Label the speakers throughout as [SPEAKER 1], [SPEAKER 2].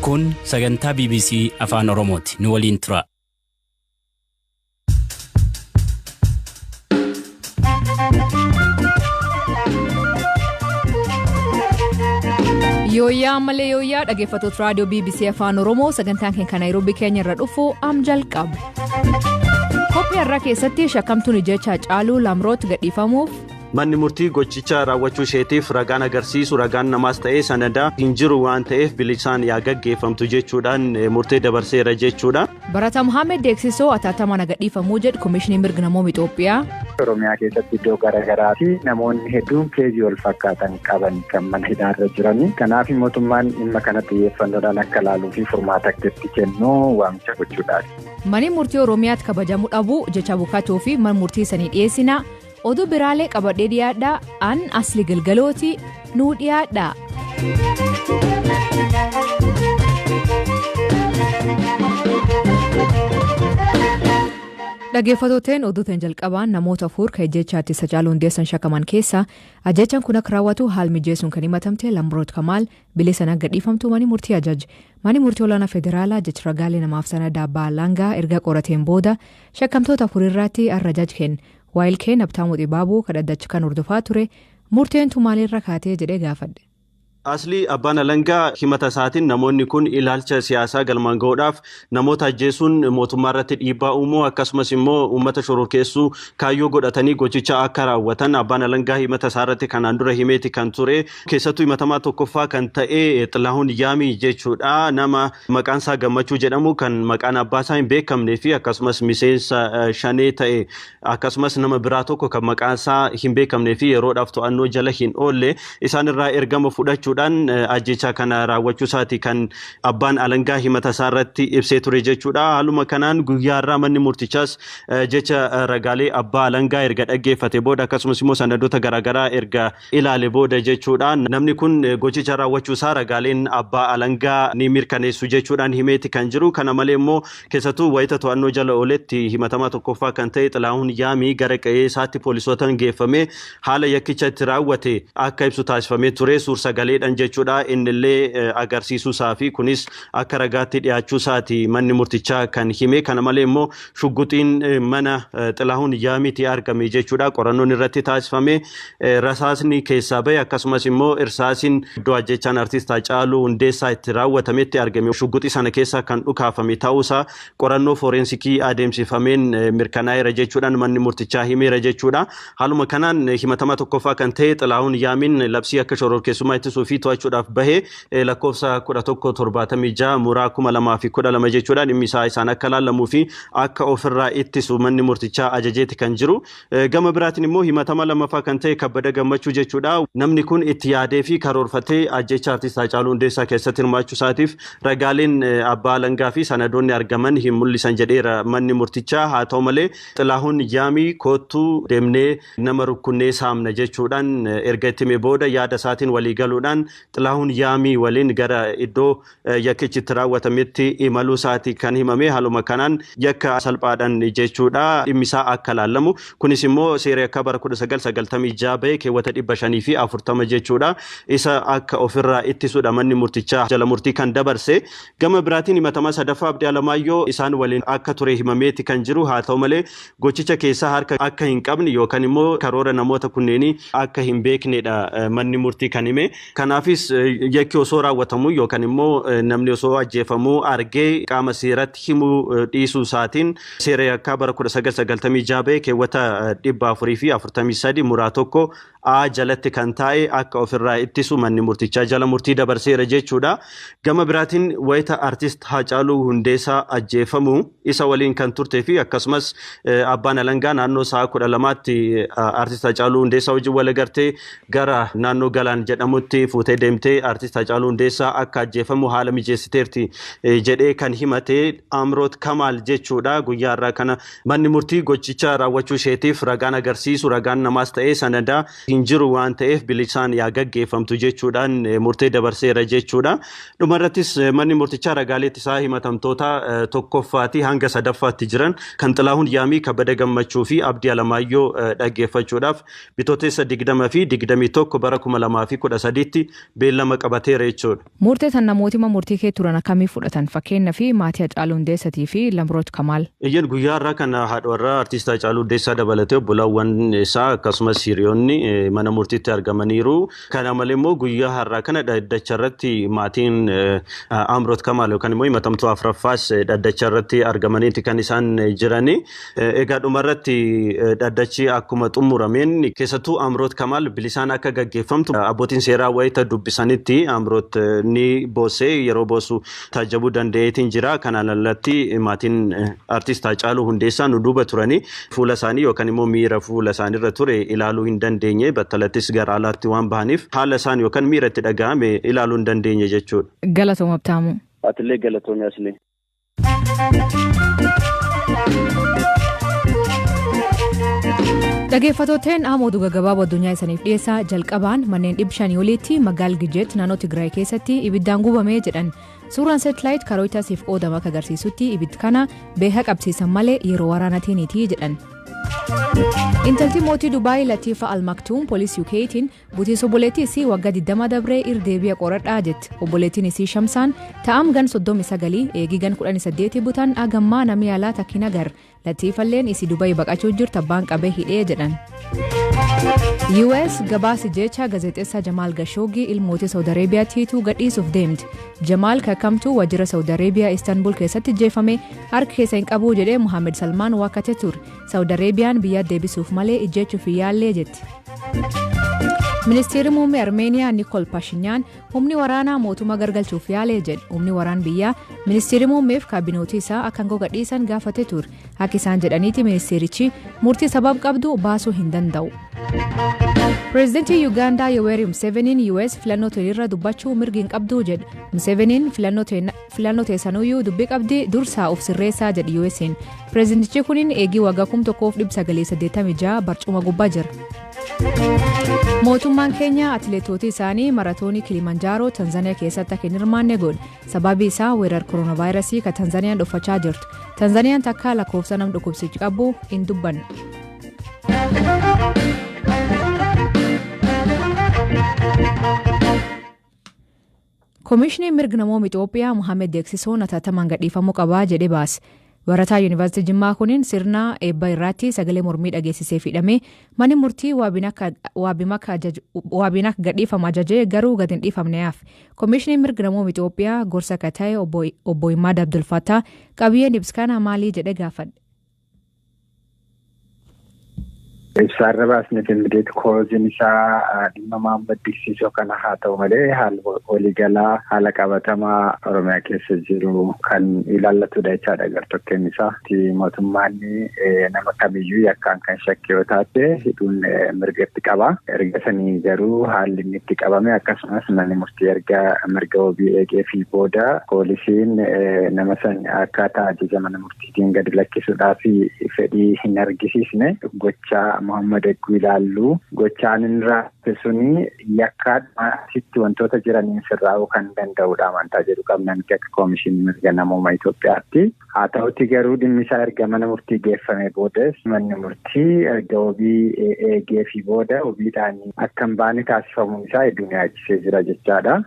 [SPEAKER 1] Kun sagantaa BBC Afaan Oromooti. Nu waliin tura.
[SPEAKER 2] Yooyyaa malee yooyyaa dhaggeeffattoota raadiyoo BBC Afaan Oromoo, sagantaan keenya kan Naayiroobii keenya irra dhufu am jalqabe. Qophii har'aa keessatti shakkamtuun ijjecha Haacaaluu Lamroot gadhiifamuuf.
[SPEAKER 3] Manni murtii gochicha raawwachuu isheetiif ragaan agarsiisu, ragaan namaas ta'ee sanadaa hin jiru waan ta'eef, bilisaan yaa gaggeeffamtu jechuudhaan murtee dabarseera jechuudha.
[SPEAKER 2] Barataa Muhammad Deeksisoo atattamaan gadhiifamuu jedhu Komishinii Mirga Namooma Itoophiyaa.
[SPEAKER 4] Oromiyaa keessatti iddoo garaagaraa fi namoonni hedduun keezii wal fakkaatan qaban kan mana hidhaarra jiranii. Kanaaf mootummaan dhimma kana xiyyeeffannoodhaan akka ilaaluu fi furmaata akka itti kennu waamicha gochuudhaaf.
[SPEAKER 2] Manni murtii Oromiyaatti kabajamuu dhabuu jecha abukaatoo fi mana murtii sanii dhiyeessina. Oduu biraalee qabadhee dhiyaadhaa, an Asli Galgalooti, nuu dhiyaadhaa. Dhaggeeffattooteen, oduuteen jalqabaan namoota 4 kan ajjeechaa Artist Hacaaluu Hundeessan shakkaman keessaa ajjechaan kun akka raawwatu haal mijeessuun kan himatamte Lamroot Kamaal bilisaan akka gadhiifamtu manni murtii ajaje. Manni murtii olaanaa federaalaa jecha ragaalee namaaf sanada abbaa alangaa erga qorateen booda shakkamtoota 4 irratti har'a ajaja kenne. Waayilkeen Habtaamuu Xibaabuu kadhaddacha kan hordofaa ture, murteen tun maalirra kaatee jedhee gaafadhe.
[SPEAKER 3] Aslii, abbaan alangaa himata isaatiin namoonni kun ilaalcha siyaasaa galmaan gahuudhaaf namoota ajjeesuun mootummaa irratti dhiibbaa uumuu, akkasumas immoo uummata shororkeessuu kaayyoo godhatanii gochicha akka raawwatan abbaan alangaa himata isaa irratti kanaan dura himeeti kan ture. Keessattuu himatamaa tokkoffaa kan ta'e Xilahuun Yaamii jechuudha. Nama maqaan isaa Gammachuu jedhamu, kan maqaan abbaa isaa hin beekamnee fi akkasumas miseensa Shanee ta'e, akkasumas nama biraa tokko kan maqaan isaa hin beekamnee fi yeroodhaaf to'annoo jala hin oolle, isaan irraa ergama fudhachuudhaan ajjechaa kana raawwachuu isaati kan abbaan alangaa himata isaa irratti ibsee ture jechuudha. Haaluma kanaan guyyaa irraa manni murtichaas jecha ragaalee abbaa alangaa erga dhaggeeffate booda, akkasumas immoo sanadoota garaagaraa erga ilaale booda jechuudha, namni kun gochicha raawwachuu isaa ragaaleen abbaa alangaa ni mirkaneessu jechuudhaan himeeti kan jiru. Kana malee immoo keessattuu wayita to'annoo jala ooletti himatamaa tokkoffaa kan ta'e Xilahuun Yaamii gara qe'ee isaatti poolisootaan geeffamee haala yakkicha itti raawwate akka ibsu taasifamee ture suur sagaleedhaan jechuudha. Innillee agarsiisuu isaa fi kunis akka ragaatti dhiyaachuu isaati manni murtichaa kan hime. Kana malee immoo shugguxiin mana Xilahuun Yaamiitti argame jechuudha, qorannoon irratti taasifame rasaasni keessaa bahe, akkasumas immoo irsaasiin iddoo ajjechaan Artiist Haacaaluu Hundeessaa itti raawwatametti argame shugguxii sana keessaa kan dhukaafame ta'uusaa qorannoo fooreensikii adeemsifameen mirkanaa'eera jechuudhaan manni murtichaa himeera jechuudha. Haaluma kanaan himatamaa tokkoffaa kan ta'e Xilahuun Yaamiin labsii akka shororkeessummaa ittisuu fi to'achuudhaaf bahe lakkoofsa 1176/2012 jechuudhaan dhimmi isaa isaan akka laallamuu fi akka ofirraa ittisu manni murtichaa ajajeeti kan jiru. Gama biraatiin immoo himatama lammaffaa kan ta'e Kabbada Gammachuu jechuudha. Namni kun itti yaadee fi karoorfatee ajjecha Artiist Haacaaluu Hundeessaa keessatti hirmaachuu isaatiif ragaaleen abbaa alangaa fi sanadoonni argaman hin mul'isan jedheera manni murtichaa. Haa ta'u malee Xilahuun Yaamii "Koottuu deemnee nama rukkunnee saamna" jechuudhaan erga itti hime booda, yaada isaatiin walii galuudhaan Xilahuun Yaamii waliin gara iddoo yakkichi itti raawwatametti imaluu isaati kan himame. Haaluma kanaan yakka salphaadhaan jechuudha dhimmi isaa akka laallamu, kunis immoo seera yakkaa bara 1996 bahe keewwata 540 jechuudha, isa akka ofirraa ittisudha manni murtichaa jala murtii kan dabarse. Gama biraatiin himatamaa sadaffaa Abdii Alamaayyoo isaan waliin akka ture himameeti kan jiru. Haa ta'u malee gochicha keessaa harka akka hin qabne yookaan immoo karoora namoota kunneenii akka hin beeknedha manni murtii kan hime. Kanaafis yakki osoo raawwatamu yookaan immoo namni osoo ajjeefamuu argee qaama seeratti himuu dhiisuu isaatiin seera yakkaa bara 1996 bahe keewwata 443(1) A jalatti kan taa'e akka ofirraa ittisu manni murtichaa jala murtii dabarseera jechuudha. Gama biraatiin wayita Artist Haacaaluu Hundeessaa ajjeefamu isa waliin kan turtee fi akkasumas abbaan alangaa naannoo sa'a 12tti Artist Haacaaluu Hundeessaa wajjin wal agartee gara naannoo Galaan jedhamutti fuutee deemtee Artist Haacaaluu Hundeessaa akka ajjeefamu haala mijeessiteerti jedhee kan himate Amroot Kamaal jechuudha. Guyyaa har'aa kana manni murtii gochicha raawwachuu isheetiif ragaan agarsiisu, ragaan namaas ta'ee sanadaa hin hin jiru waan ta'eef bilisaan yaa gaggeeffamtu jechuudhaan murtee dabarseera jechuudha. Dhumarrattis manni murtichaa ragaalee ittisaa himatamtoota tokkoffaatii hanga sadaffaatti jiran kan Xilahuun Yaamii, Kabbada Gammachuu fi Abdii Alamaayyoo dhaggeeffachuudhaaf Bitootessa 20 fi 21 bara 2013tti beellama qabateera jechuudha.
[SPEAKER 2] Murtee tan namooti murtii kee turan akkamii fudhatan, fakkeenyaa fi maatii Hacaaluu Hundeessatii fi Lamroot Kamaal?
[SPEAKER 3] Eeyyeen, guyyaa har'aa kana haadha warraa artiist Hacaaluu Hundeessaa dabalatee obbolaawwan isaa akkasumas hiriyoonni mana murtiitti argamaniiru. Kana malee immoo guyyaa har'aa kana dhaddacha irratti maatiin Amroot Kamaal yookaan immoo himatamtuu afuraffaas dhaddacha irratti argamaniiti kan isaan jirani. Egaa dhumarratti dhaddachi akkuma xumurameen keessattuu Amroot Kamaal bilisaan akka gaggeeffamtu abbootiin seeraa wayita dubbisanitti Amroot ni boosee, yeroo boosu taajjabuu danda'eetiin jira. Kanaan alatti maatiin artiist Hacaaluu Hundeessaa nu duuba turanii fuula isaanii yookaan immoo miira fuula isaaniirra ture ilaaluu hin dandeenye, battalattis gara alaatti waan bahaniif haala isaan yookaan miira itti dhaga'ame ilaaluu hin dandeenye jechuudha.
[SPEAKER 2] Galatoom, Habtaamu.
[SPEAKER 3] Atillee galatoomii, Aslee.
[SPEAKER 2] Dhaggeeffattooteen, amma oduu gaggabaaboo addunyaa isaniif dhiyeessaa. Jalqabaan manneen 500 oliitti magaal Gijeet naannoo Tigraay keessatti ibiddaan gubamee jedhan. Suuraan satellite kan Rooyitersiif qoodama akka agarsiisutti ibiddi kana beekaa qabsiisan malee yeroo waraanaatiiniti jedhan. Intalti mootii Dubaay Latiifa Almaktuum poolisii UK'tiin butiis obboleettii isii waggaa 20 dabree irdeebi'a qoradhaa jetti. Obboleettiin isii Shamsaan ta'am gan 39 eegii gan 18 butan agammaa namni alaa takkin agar. Latiifalleen isii Dubaay baqachuu jirtu abbaan qabee hidhee jedhan. US gabaasi jecha gaazexeessaa Jamaal Gashoogii ilmootii Saudi Areebiyaatti gadhiisuuf deemti. Jamaal kakkamtuu waajjira Saudi Areebiyaa Istanbul keessatti jeefame harka keessa hin qabu jedhee Mohaammed Salmaan waakkatee ture. Saudi Areebiyaan biyya deebisuuf malee ijjeechuuf yaallee jetti. Ministeerri muummee Armeeniyaa Nikol Pashinyaan humni waraanaa mootummaa gargalchuuf yaalee jedhe. Humni waraan biyyaa ministeerri muummeef kaabinootii isaa akka aangoo gadhiisan gaafatee ture. Akka isaan jedhaniiti ministeerichi murtii sabab qabdu baasuu hin danda'u. Pireezidantii Yuugaandaa Yoweri Museveniin US filannoo irra dubbachuu mirgi hin qabdu jedhe. Museveniin filannoo teessanuyyuu dubbii qabdi, dursaa of sirreessaa jedhe US'n. Pireezidantichi kunin eegii waggaa 1986 barcuma gubbaa jira. Mootummaan Keenya atileetota isaanii maratoonii Kilimanjaaroo Tanzaniyaa keessatti akka hin hirmaanne godhe. Sababi isaa weerar kooronaavaayirasii kan Tanzaniyaan dhuffachaa jirtu. Tanzaniyaan takka lakkoofsa nam dhukkubsichi qabu hin dubbanne. Koomishiniin mirga namoota Itoophiyaa Muhammed Deeksisoon atattamaan gadhiifamuu qabaa jedhee baase. Barataa Yuunivarsiitii Jimmaa kunin sirna eebba irratti sagalee mormii dhageessisee hidhame. Manni murtii waabiin akka gadhiifamu ajajee garuu gadi hin dhiifamne hafe. Koomishiniin mirga namoota Itoophiyaa gorsa akka ta'e obbo Imaad Abdulfattaa qabiyyeen ibsa kana maalii jedhee gaafadhe.
[SPEAKER 4] Ibsaarra baasneef immediate cause'n isaa dhimma Mahammad Diksisoo kana haa ta'u malee, haala waliigalaa, haala qabatamaa Oromiyaa keessa jiru kan ilaallatudha jechaadha gartokkeen isaa. Mootummaan nama kamiyyuu yakkaan kan shakke yoo taate hidhuun mirgatti qaba. Erga sanii garuu haalli inni itti qabame, akkasumas manni murtii erga mirga wabii eegee fi booda poolisiin nama san akkaataa ajaja mana murtiitiin gadi lakkisuudhaaf fedhii hin argisiisne, gochaa Muhammad Egguu ilaallu gochaan inni raawwate suni yakkaa asitti wantoota jiraniin sirraa'uu kan danda'udha amantaa jedhu qabna nuti akka Koomishinii Mirga Namooma Itoophiyaatti. Haa ta'uti garuu dhimmi isaa erga mana murtii geeffame boodas, manni murtii erga wabii eegee fi booda wabiidhaan akka hin baane taasifamuun isaa hedduu yaachisee jira jechaadha.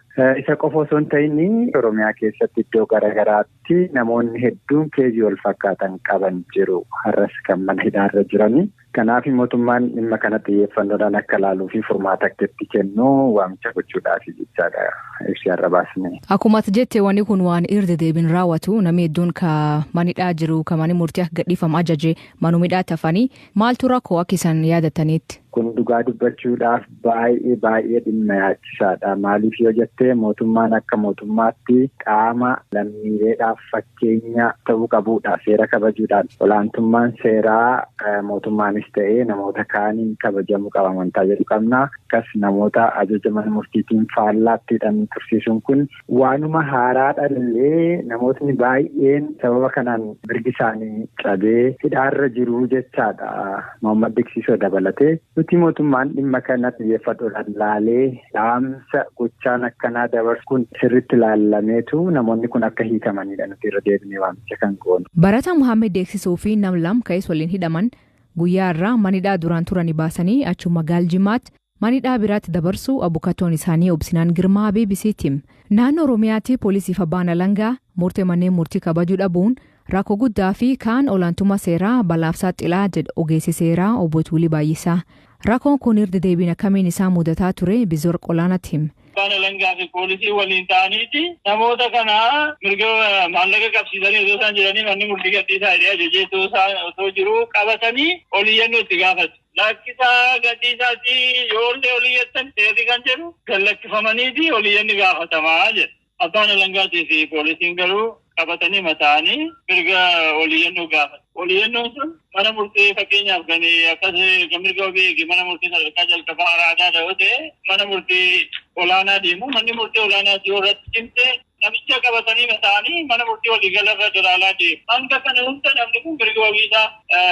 [SPEAKER 4] Isa qofa osoo hin ta'in, Oromiyaa keessatti iddoo garaagaraatti namoonni hedduun case wal fakkaatan qaban jiru. Har'as kan mana hidhaarra jiranii. Kanaaf mootummaan dhimma kana xiyyeeffannoodhaan akka ilaaluu fi furmaata akka itti kennu waamicha gochuudhaaf jechaadha ibsi har'a baasne.
[SPEAKER 2] Akkuma ati jette, wanni kun waan irra deebiin raawwatu. Namni hedduun ka manidhaa jiru, ka manni murtii akka gadhiifamu ajaje manuu midhaatti hafanii, maaltu rakkoo akka isaan yaadataniitti?
[SPEAKER 4] Kun dhugaa dubbachuudhaaf baay'ee baay'ee dhimma yaachisaadha. Maaliif yoo jettee, mootummaan akka mootummaatti qaama lammiileedhaaf fakkeenya ta'uu qabudha. Seera kabajuudhaan olaantummaan seeraa mootummaanis ta'ee namoota kaaniin kabajamuu qaba amantaa jedhu qabna. Akkas namoota ajaja mana murtiitiin faallaatti hidhanii tursiisuun kun waanuma haaraadha illee namootni baay'een sababa kanaan mirgi isaanii cabee hidhaarra jiru jechaadha. Mohaammed Diksisoo dabalatee nuti mootummaan dhimma kana xiyyeeffadhuudhaan laalee dhaamsa gochaan akkanaa dabarsu kun sirriitti laallameetu namoonni kun akka hiikamanidha nuti irra deebinee waamicha kan goonu.
[SPEAKER 2] Barataa Muhammad Deeksisoo fi nam lam ka'es waliin hidhaman guyyaa irraa manidhaa duraan turanii baasanii achuma Gaaljimaatti manidhaa biraatti dabarsuu abukattoon isaanii Obsinaan Girmaa BBC'tti hime. Naannoo Oromiyaatti poolisiif abbaan alangaa murtee manneen murtii kabajuu dhabuun rakkoo guddaa fi kaan olaantummaa seeraa balaaf saaxilaa jedha ogeessi seeraa obbo Tuulii Baay'isaa. Rakkoon kun irra deebiin akkamiin isaa mudataa ture Bizoor Qolaanatti hime.
[SPEAKER 5] Abbaan alangaa fi poolisii waliin ta'aniiti namoota kana mirga maallaqa qabsiisanii osoo isaan jiranii manni murtii gadhiisaa jedhee ajajee osoo jiru qabatanii oliyyannoo itti gaafatu. Lakkisaa gadhiisaati yoollee oliyyattan seerri kan jedhu gallakkifamaniiti oliyyanni gaafatamaa jedha. Abbaan alangaatii fi poolisiin garuu qabatanii mataa'anii mirga oliyyannoo gaafatu. Oliyyannoon sun mana murtii, fakkeenyaaf kan akkas kan mirga wabii mana murtii sadarkaa jalqabaa Araadaa yoo ta'e, mana murtii olaanaa deemu. Manni murtii olaanaa yoo irratti cimte, namicha qabatanii mataa'anii mana murtii waliigala federaalaa deemu. Hanga kana hunda namni kun mirga wabii isaa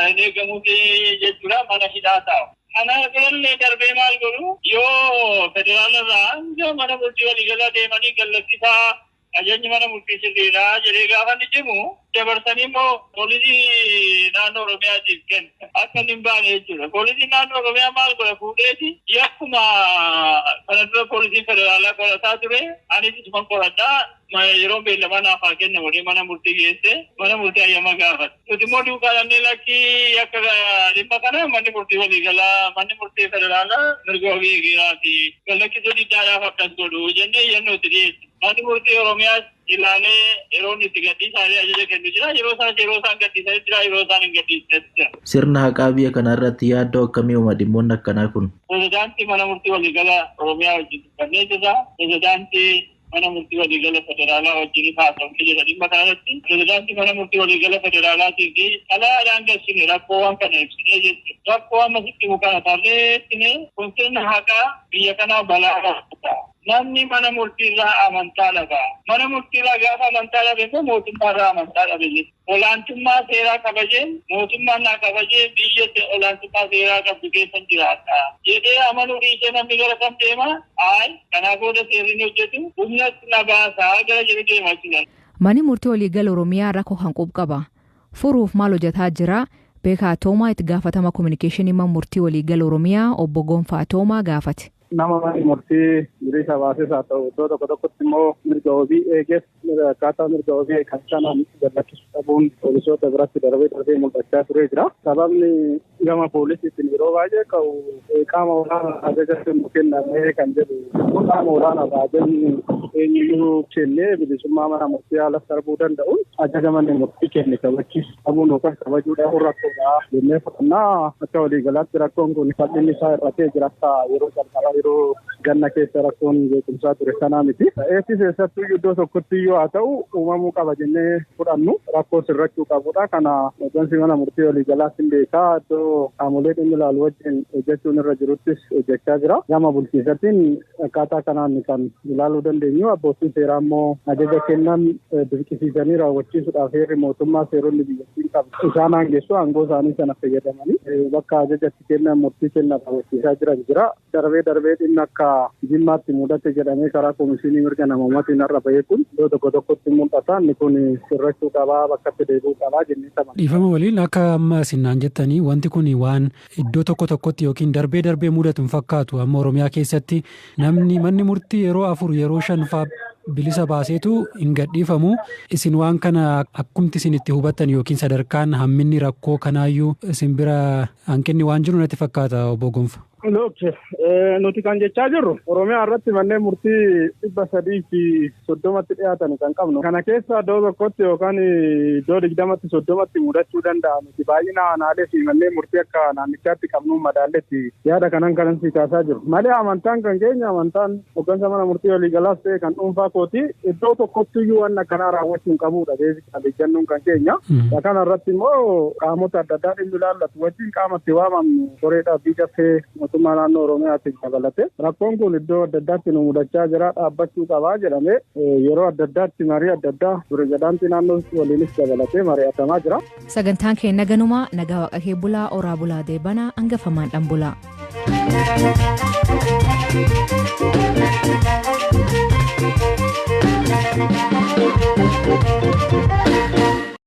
[SPEAKER 5] hin eegamuufi jechuudha, mana hidhaa taa'u. Kana irrallee darbee maal godhu? Yoo federaala irraa hanga mana murtii waliigalaa deemanii gallakkisaa, ajajni mana murtii sirriidha jedhee gaafa inni cimu, dabarsanii immoo poolisii naannoo Oromiyaatiif kennu akka inni hin baane jechuudha. Poolisiin naannoo Oromiyaa maal godha? Fuudheeti yakkuma kana dura poolisiin federaalaa qorataa ture anis isuma qoradhaa, yeroo beellamaa naaf haa kennamu jedhee mana murtii geesse, mana murtii hayyama gaafate. Nuti immoo duukaa dhannee, lakkii, yakka dhimma kana manni murtii waliigalaa, manni murtii federaalaa mirga wabii eegeeraa fi gallakkisuu diddaadhaaf akkas godhu jennee iyyannootti dhiyeesse. Manni murtii Oromiyaas ilaalee yeroo inni itti gadhiisaalee ajaja kennu jira. Yeroo isaan yeroo isaan gadhiisanii jira, yeroo isaan hin gadhiisnes jira.
[SPEAKER 6] Sirna haqaa biyya kanaa irratti yaaddoo akkamii uuma dhimmoonni akkanaa kun?
[SPEAKER 5] Pirezidaantii mana murtii waliigala Oromiyaa wajjin dubbannee jirra. Pirezidaantii mana murtii waliigala federaalaa wajjin haasofnee jira dhimma kanarratti. Pirezidaantii mana murtii waliigala federaalaatii fi xalayaadhaan galchine rakkoowwan kana ibsinee jechuudha. Rakkoo amma sitti himu kana tarreessine. Kun sirna haqaa biyya kanaa balaa. Namni mana murtiirraa amantaa dhaba. Mana murtiirraa gaafa amantaa dhabe immoo mootummaarraa amantaa dhabe jechuudha. Olaantummaa seeraa kabajeen, mootummaan naa kabajee, biyya olaantummaa seeraa qabdu keessa jiraadha jedhee amanuu dhiisee namni gara kam deema? Ayi, kanaa booda seerri hin hojjetu, humnatti na baasaa gara jedhu deema jechuudha.
[SPEAKER 2] Manni murtii waliigala Oromiyaa rakkoo kan qaba. Furuuf maal hojjetaa jira? Beekaa Toomaa itti gaafatama kominikeeshinii mana murtii waliigala Oromiyaa obbo Gonfaa Toomaa gaafate.
[SPEAKER 7] Nama manni murtii bilisa baases haa ta'u, iddoo tokko tokkotti immoo mirga wabii eeges, akkaataa mirga wabii kan sanaan gadlakkisuu dhabuun poolisoota biratti darbee darbee mul'achaa turee jira. Sababni gama poolisiitiin yeroo baay'ee ka'u qaama olaanaa ajaja kennu kennamee kan jedhu. Qaama olaanaadha ajajni eenyuyyuu kennee bilisummaa mana murtii haala sarbuu danda'uun ajaja manni murtii kenne kabachiisuu dhabuun yookaan kabajuu dhabuun rakkoodha jennee fudhannaa. Akka waliigalaatti rakkoon kun bal'inni isaa hir'atee jira, akka yeroo jalqabaa yeroo ganna keessa rakkoon jeequmsaa ture sanaa miti. Eessis eessattuu iddoo tokkotti iyyuu haa ta'u uumamuu qaba jennee fudhannu rakkoo sirrachuu qabudha. Kana hooggansi mana murtii waliigalaatti hin beekaa, iddoo qaamolee dhimmi ilaalu wajjin hojjechuun irra jiruttis hojjechaa jira. Gama bulchiinsattiin akkaataa kanaan kan ilaaluu dandeenyu, abbootiin seeraa immoo ajaja kennan dirqisiisanii raawwachiisuudhaaf heerri mootummaa, seeronni biyyattiin qabu isaan aangessu. Aangoo isaanii sana fayyadamanii bakka ajajatti kennan murtii kennan raawwachiisaa jiran jira. Darbee darbee dhimmi akka Jimmaatti mudate jedhamee karaa Komishinii Mirga Namoomaatiin har'a bahee kun iddoo tokko tokkotti mul'ata. Inni kun sirrachuu qabaa, bakkatti deebi'uu qabaa jennee tapha.
[SPEAKER 8] Dhiifama waliin, akka amma sinnaan jettanii wanti kun waan iddoo tokko tokkotti yookiin darbee darbee mudatu hin fakkaatu. Amma Oromiyaa keessatti namni manni murtii yeroo afur, yeroo shan faa bilisa baaseetu hin gadhiifamu. Isin waan kana akkumti isin itti hubattan yookiin sadarkaan hamminni rakkoo kanaayyuu isin bira hanqinni waan jiru natti fakkaata, obbo Gonfa.
[SPEAKER 7] Look, nuti kan jechaa jirru Oromiyaa irratti manneen murtii 330tti dhiyaatan kan qabnu. Kana keessa iddoo tokkotti yookaan iddoo 20tti 30tti mudachuu danda'a. Nuti baay'ina aanaalee fi manneen murtii akka naannichaatti qabnu madaalletti yaada kanan kanan si kaasaa jiru. Malee amantaan kan keenya, amantaan hooggansa mana murtii waliigalaas ta'e kan dhuunfaa kooti, iddoo tokkotti iyyuu waan akkanaa raawwachuu hin qabudha. Basically jennuun kan keenya. Kana irratti immoo qaamota adda addaa dhimmi ilaallatu wajjin qaama itti waamamnu koreedhaa fi caffee Mootummaa naannoo Oromiyaatiin dabalatee rakkoon kun iddoo adda addaatti nu mudachaa jira, dhaabbachuu qabaa jedhamee yeroo adda addaatti marii adda addaa pirezidaantii naannoo waliinis dabalatee mari'atamaa jira.
[SPEAKER 2] Sagantaan keenya ganumaa nagaa waaqa kee bulaa oraa bulaa deebanaa hangafamaan dhan bulaa.